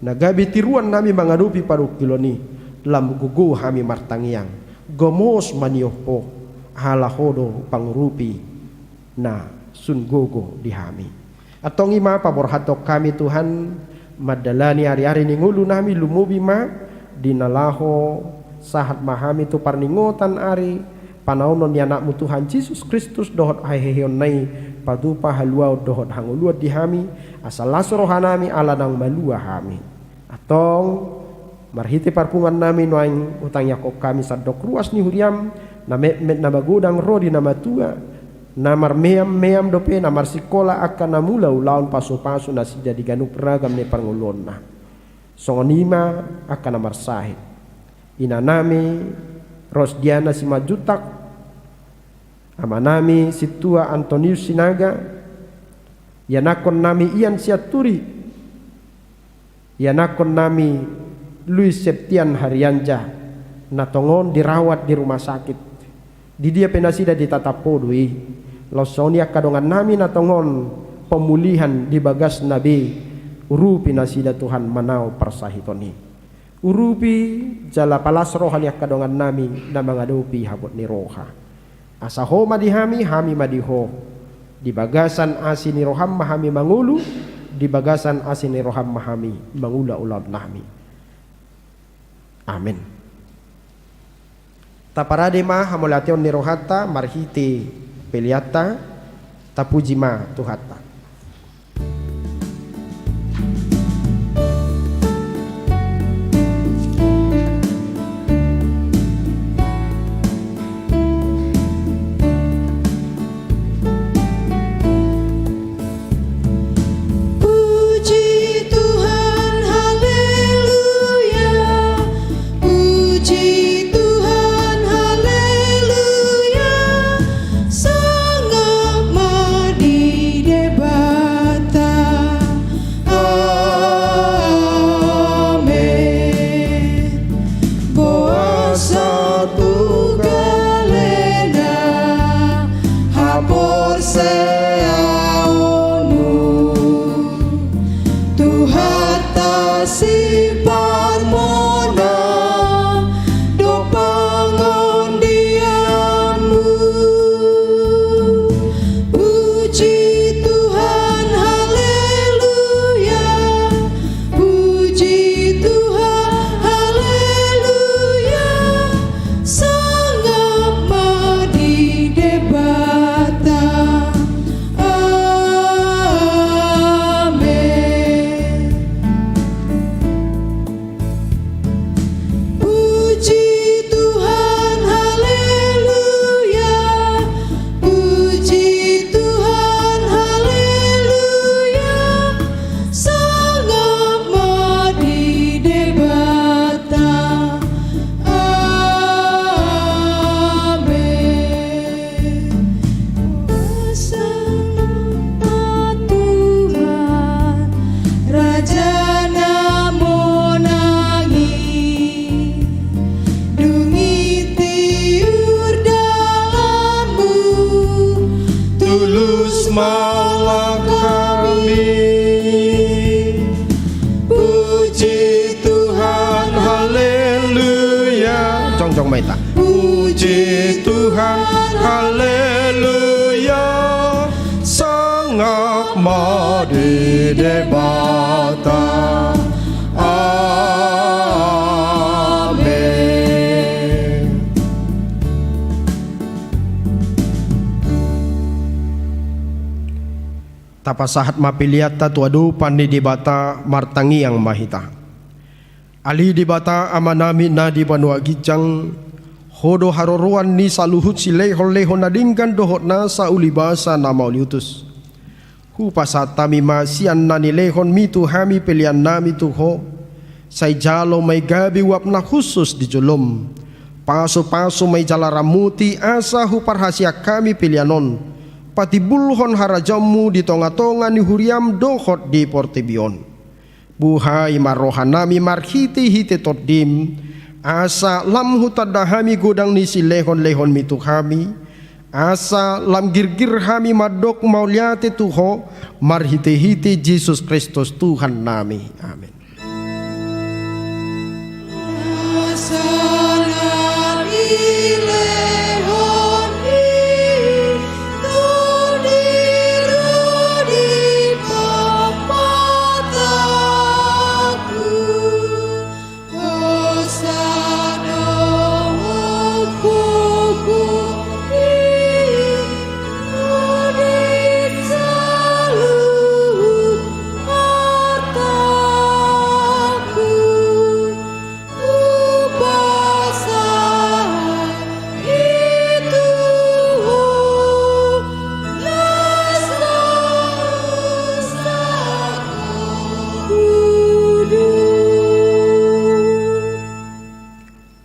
na gabe tiruannami mangadopi parungkilon i, lam gogo hami martangiang, gomos manihop Ho, ala Ho do pangurupi na sun gogo di hami. Antong i ma paborhathon hami Tuhan, mandalani ari-ari ni ngolunami, lumobi ma di na laho sahat ma hami tu parningotan ari panaonon ni Anakmu Tuhan Jesus Kristus dohot haheheonna i, patupa haluaon dohot hangoluan di hami, asa las rohanami ala naung malua hami. Antong marhite parpunguannami nuaeng hutangiangkon hami sandok ruas ni huriam, na metmet na magodang ro di na matua, na marmeam-meam dope na marsingkola angka na mula ulaon pasu-pasu nasida di ganup ragam ni parngoluonna. Songon i ma angka na marsahit. Inanami Rosdiana Simanjuntak, amanami Sintua Antonius Sinaga, ianakkonnami Ian Sianturi, ianakkonnami Luis Septian Harianja, na tongon dirawat di rumah sakit. Di dia pe nasida ditatap Ho do i. Laos songon i angka dongannami na tongon pemulihan di bagasna be, urupi nasida Tuhan manaon parsahiton i. Urupi jala palas roha ni angka dongannami na mangadopi habot ni roha. Asa Ho ma di hami, hami ma di Ho. Di bagasan asi ni roham ma hami mangolu, di bagasan asi ni roham ma hami mangula ulaonnami. Amen. Taparade ma hamauliateon ni rohanta marhite peleanta, tapuji ma Tuhanta. Puji Tuhan, haleluya. Puji Tuhan, haleluya. Sangap ma di Debata. Amen. Boasa tu galena haporseaonmu, Tuhanta siparmona do pangondianmu. Puji Tuhan, haleluya. Puji Tuhan, haleluya. Sangap ma di Debata. Amen. Puji Tuhan, haleluya. Puji Tuhan, haleluya. Sangap ma di Debata. Amen. Sangap ma Tuhan, Raja na monang i. Dung i tiur dalanmu, tulus ma langkam i. Puji Tuhan, haleluya. Jongjong ma hita. Puji Puji Tuhan, haleluya, sangap ma di Debata. Amen. Tapasahat ma peleanta tu adopan ni Debata, martangiang ma hita. Ale Debata Amanami na di banua ginjang, Ho do haroroan ni saluhut silehonlehon na denggan dohot nasa ulibasa na mauliutus. Hupasahat hami ma sian na nilehonMi tu hami peleannami tu Ho, sai jalo ma i gabe uap na hushus di joloM. Pasupasu ma i jala ramoti asa huparhaseang hami pelean on patimbulhon harajaonMu di tongatonga ni huriaM dohot di portibi on. Buhai ma rohanami marhitehite TondiM, asa lam hutanda hami godang ni silehonlehonMi tu hami, asa lam girgir hami mandok mauliate tu Ho, marhitehite Jesus Kristus Tuhannami. Amen.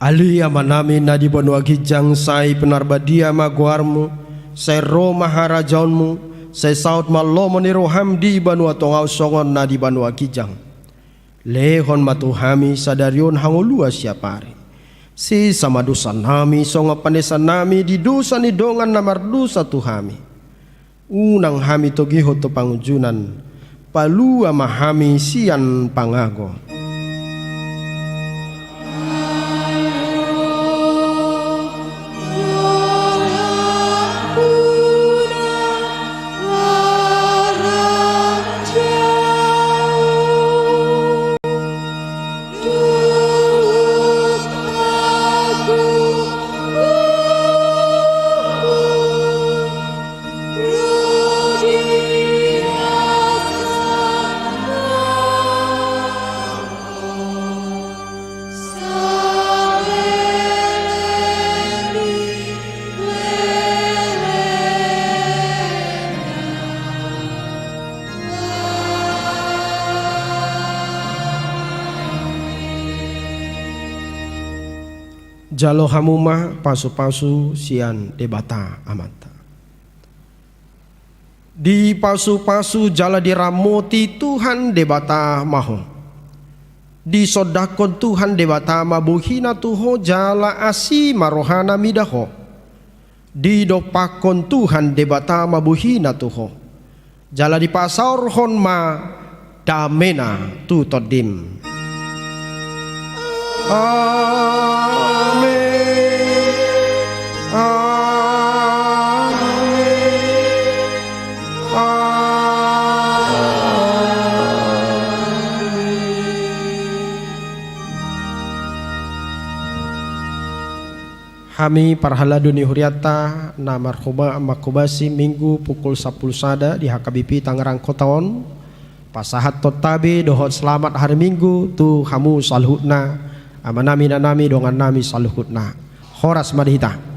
Ale Amanami na di banua ginjang, sai pinarbadia ma goarMu, sai ro ma harajaonMu, sai saut ma lomo ni rohaM di banua tonga on songon na di banua ginjang. Lehon ma tu hami sadari on hangoluan siapari. Sesa ma dosanami songon panesanami di dosa ni dongan na mardosa tu hami. Unang hami togihon tu pangunjunan, palua ma hami sian pangago. Jalo hamu ma pasupasu sian Debata Amanta. Dipasupasu jala diramoti Tuhan Debata ma ho. Disondangkon Tuhan Debata ma bohina tu ho jala asi ma rohana mida ho. Didompakkon Tuhan Debata ma bohina tu ho. Jala dipasaorhon ma damena tu tondim. Amen. Amen. Amen. Hami parhalado ni hurianta na marhobas manghobasi Minggu pukul sampulu sada di H K B P Tangerang Kota on, pasahathon tabe dohot selamat hari Minggu tu hamu saluhutna, amanami, inanami, dongannami saluhutna. Horas ma di hita.